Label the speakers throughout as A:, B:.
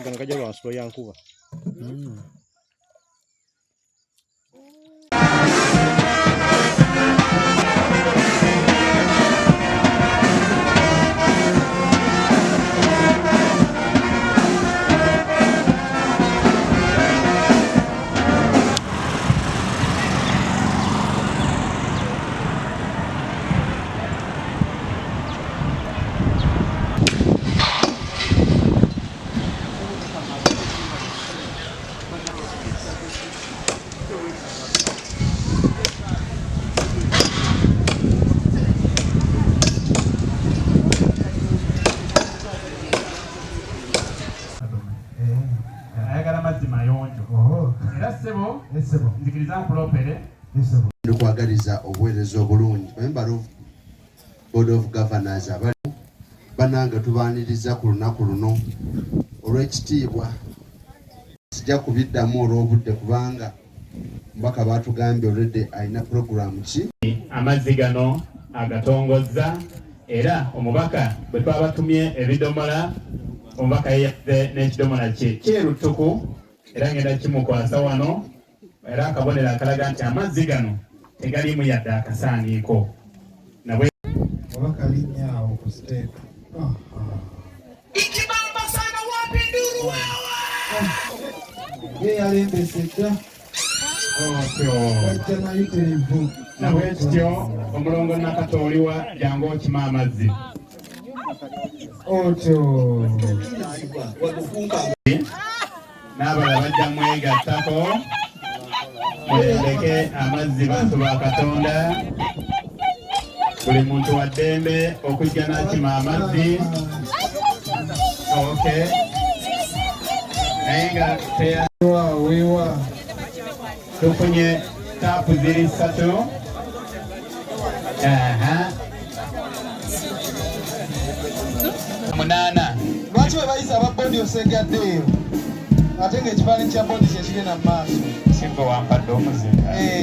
A: Kano kajja lwa nsulo ya nkuba.
B: Ayagala mazzi mayonjo era ssebo nzikiriza nkulopere.
C: Ndikwagaliza obuweereza obulungi. Member of Board of Governors abali banange, tubaaniriza ku lunaku luno olw'ekitiibwa. Sijja kubiddamu olw'obudde, kubanga omubaka baatugambye olwedde alina puroguramu ki.
B: Amazzi gano agatongozza, era omubaka bwe twabatumye ebidomola, omubaka yeyazze n'ekidomola kye kyerutuku, era ngenda kimukwasa wano, era akabonero akalaga nti amazzi gano tegaliimu yadde akasaaniiko nabwe.
D: Oba kalinnya awo ku step.
E: Ikibamba sana, wapi nduru wewe?
D: Ye yalembese dda.
B: Otyo.
D: Bajja mayitirivu.
B: Nabwe kityo, omulongo Nakatooliwa, jangu okima amazzi.
D: Otyo.
B: N'abalala bajja mwegattako, mulembeke amazzi. Bantu ba Katonda, buli muntu wa ddembe okujja n'akima amazzi. Okay, naye nga teya
D: Wewa wewa.
B: Tufunye taapu ziri ssatu. Aha. Munaana.
D: Lwaki bwe bayisa aba boodi osegaddeeyo, ate ng'ekifaananyi kya boodi kyekigenda mu maaso?
B: Singo wampadde omuzinga.
D: Eh.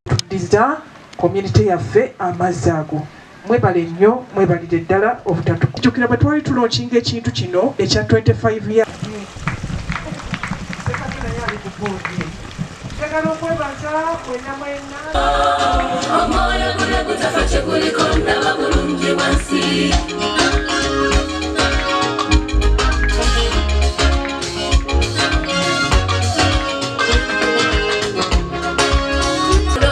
E: Tuddiza community yaffe amazzi ago. Mwebale nnyo, mwebalire ddala obutatukujjukira bwe twali tulaunchinga ekintu kino ekya 25 years. Sekato naye ali ku boodi. Njagala okwebaza mwenna mwenna.
F: Omwoyo guno gutafa kyekuliko, ndaba bulungi bwansi.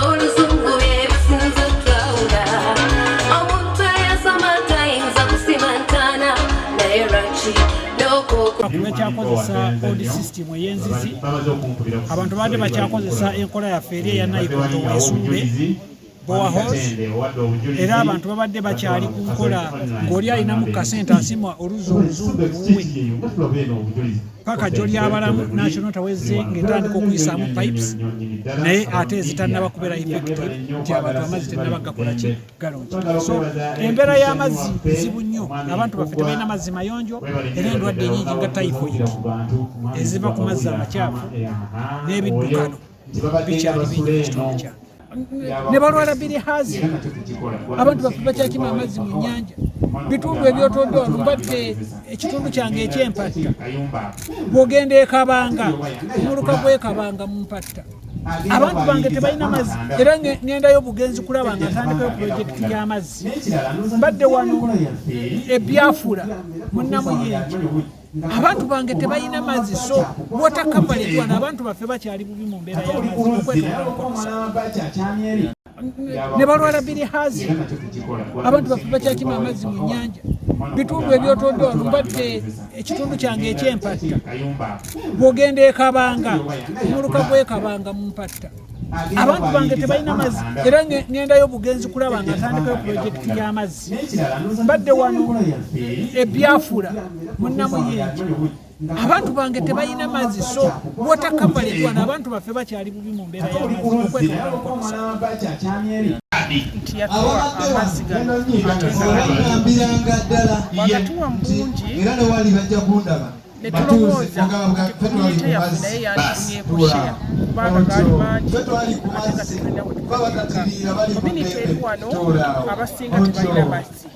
F: Oluzungu byebisinza twawula. Omuntu eyasoma tayinza kusima ntaana, naye lwaki nokoko?
G: Bakyakozesa old system ey'enzizi. Abantu babadde bakyakozesa enkola yaffe eri eya nayikoto weesuule boreholes, era abantu babadde bakyali ku nkola ng'oli alinamu kasente asima oluzzi oluzungu wuwe paka gy'olyabalamu. National Water ng'etandika okuyisaamu pipes, naye ate ezitannaba kubeera effective nti abantu amazzi tennaba gakola ki, galongi. So embeera y'amazzi nzibu nnyo. Abantu baffe tebalina mazzi mayonjo, era endwadde nyingi nga typhoid eziva ku mazzi amakyafu n'ebiddukano bikyali bingi mu kitundu kyange, ne balwala bilharzia. Abantu baffe bakyakima amazzi mu nnyanja, bitundu ebyotodde wano. Mbadde ekitundu kyange ekyempatta, bw'ogenda ekabanga, omuluka gw'ekabanga mu Mpatta, abantu bange tebalina mazzi, era ngendayo bugenzi kulaba nga ntandikayo pulojekiti y'amazzi. Mbadde wano ebyafula munnamuyingi, abantu bange tebalina mazzi. So water coverage wano, abantu baffe bakyali bubi mu mbeera y'amazzi okwetoolola Mukono. Ne balwala bilharzia. Abantu baffe bakyakima amazzi mu nnyanja, bitundu ebyotodde wano. Mbadde ekitundu kyange ekyempatta, bw'ogenda ekabanga, omuluka gw'ekabanga mu Mpatta, abantu bange tebalina mazzi, era ngendayo bugenzi kulaba nga ntandikayo pulojekiti y'amazzi. Mbadde wano ebyafula munnamuyingi. Abantu bange tebalina mazzi, so water coverage wano abantu baffe bakyali bubi mu mbeera y'amazzi okwetoloola mukono.
E: Nti yatuwa amazzi gano ate nga bwagatuwa mu bungi,
D: Era newali bajja kundaba.
E: Ne tulowooza nti community yaffe naye yandifunyeeko share, kubanga gaali mangi ate nga tetulina we tugateeka. Community eri wano abasinga tebalina mazzi.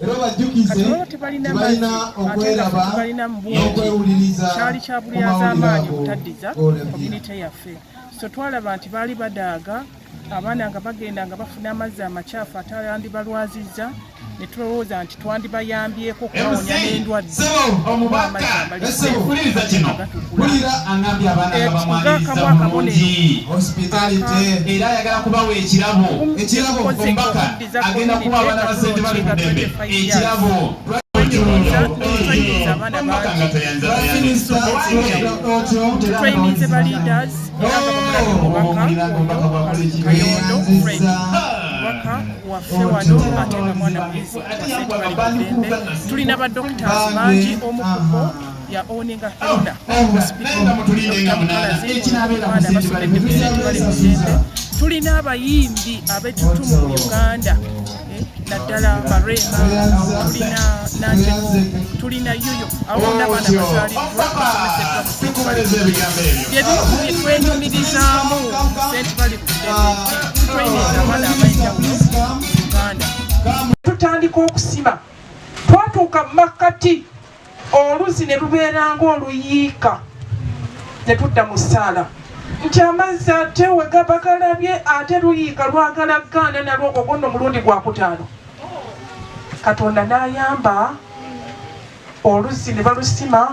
E: Kati olwo tebalina mazzi ate nga ffe tubalina mu bungi, kyali kya bulyazaamaanyi obutaddiza community yaffe. So twalaba nti baali badaaga abaana nga bagenda nga bafuna amazzi amakyafu ate ayandibalwazizza, ne tulowooza nti twandibayambyeko okubawonya n'endwadde.
B: Omubaka, wuliriza kino.
E: Agatukula
B: Angambye abaana nga bamwaniriza
E: ng'akamu akabonero
B: bulungi era ayagala kubawa ekirabo.
D: Ekirabo.
B: Omubaka agenda kuwa abaana ba Sente Bali ku Ddembe ekirabo.
E: Twayinza abaana
B: Omubaka nga
E: bangi.
B: toyanza toyanza.
E: Tutwayininze ba leaders era nga bamulabye omubaka oyo Kayondo Fred, mubaka waffe wano ate nga mwana muyizi wa St Bali Kudembe. Tulina ba doctors bangi, omu kubo ya owninga Helena Hospital.
B: Naye nga mutulinde nga
E: Dr.
B: munaana
E: Mukalazi,
B: ekinaabeera ku
E: omwana
B: Sente Bali
E: basomedde
B: ku
E: mu St
B: Ddembe.
E: Bali Kudembe. Tulina abayimbi ab'ettutumu mu Uganda, naddala Barema, tulina Nanjego, tulina Yuyo, abo bonna baana bazaaliddwa basomeseddwa mu St Bali.
B: Tukumaliriza ebigambo ebyo.
E: Byebimu ku bye twenyumirizaamu St Bali Kudembe nti tutwayininze abaana ab'enjawulo mu Uganda. Tutandika okusima, twatuuka mu makkati oluzzi ne lubeera ng'oluyiika, ne tudda mu ssaala nti amazzi ate we gaba galabye ate luyiika lwagala gaana nalwo. Ogwo nno mulundi gwakutaano. Katonda n'ayamba, oluzzi ne balusima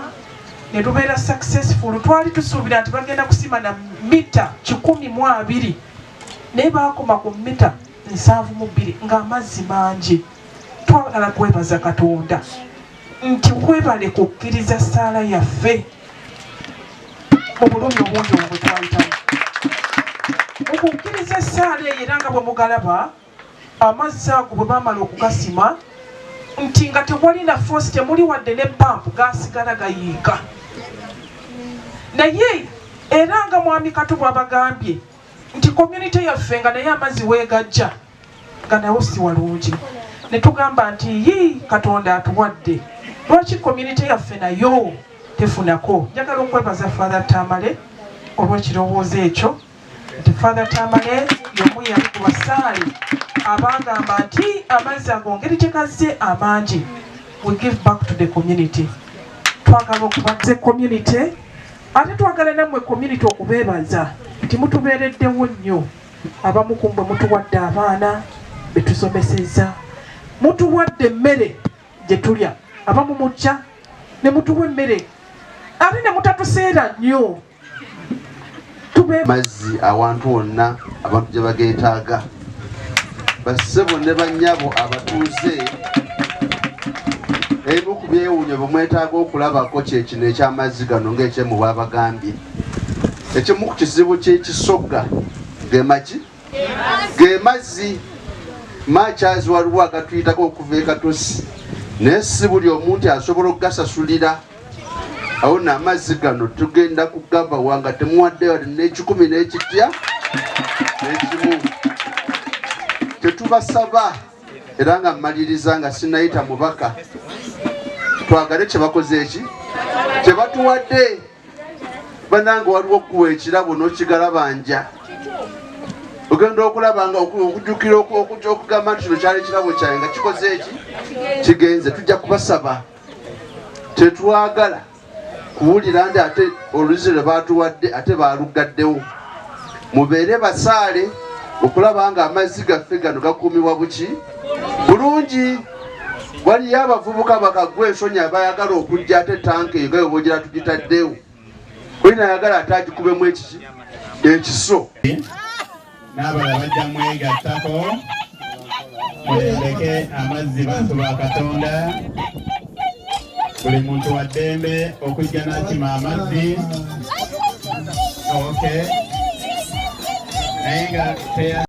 E: ne lubeera successful. Twali tusuubira nti bagenda kusima na mita 120, naye baakoma ku mita 72 ng'amazzi mangi. Twagala kwebaza Katonda nti webale kukkiriza ssaala yaffe mu bulumi obungi obwo bwe twayitamu. Mu kukkiriza essaala eyo, era nga bwe mugalaba amazzi ago, bwe bamala okugasima nti nga tewali na force, temuli wadde ne pampu, gasigala gayiika. Naye era nga mwami Kato bw'abagambye nti community yaffe nga naye amazzi weegajja nga nawo si walungi, ne tugamba nti yi Katonda atuwadde, lwaki community yaffe nayo tefunako? Njagala okwebaza Father Tamale olw'ekirowoozo ekyo, nti Father Tamale y'omu yali ku basaale abagamba nti amazzi ago ngeri gye gazze amangi, we give back to the community. Twagala okubaza community, ate twagala nammwe community okubeebaza nti mutubeereddewo nnyo. Abamu ku mmwe mutuwadde abaana betusomesezza, mutuwadde emmere gye tulya, abamu mujja ne mutuwa emmere ate ne mutatuseera nnyo. Tube
C: Mazzi awantu wonna abantu gye bageetaaga. Bassebo ne bannyabo abatuuze, ebimu ku byewuunyo bwe mwetaaga okulabako kye kino eky'amazzi gano. Ng'ekyemu bwabagambye, ekimu ku kizibu ky'ekisogga ge maki ge mazzi makyazi. Waliwo agatuyitako okuva e Katosi, naye si buli omuntu asobola okugasasulira. Awo nno amazzi gano tugenda kugabawa nga temuwaddeyo wadde n'ekikumi n'ekitya n'ekimu. Tetubasaba. Era nga mmaliriza, nga sinayita mubaka, twagale kye bakoze eki kye batuwadde. Banange, waliwo okuwa ekirabo n'okigalabanja, ogenda okulaba nga okujjukira okujja okugamba nti kino kyali kirabo kyange nga kikoze eki kigenze. Tujja kubasaba, tetwagala kuwulira nti ate oluzzi lwe batuwadde ate balugaddewo. Mubeere basaale okulaba nga amazzi gaffe gano gakuumibwa buki bulungi. Waliyo abavubuka bakagwa ensonyi abayagala okujja ate tanka eyo gayo bogira tugitaddewo, olina ayagala ate agikubemu ekiki ekiso.
B: N'abalala bajja mwegattako, mulembeke amazzi. Bantu ba Katonda, buli muntu wa ddembe okujja n'akima amazzi. Okay, naye nga teya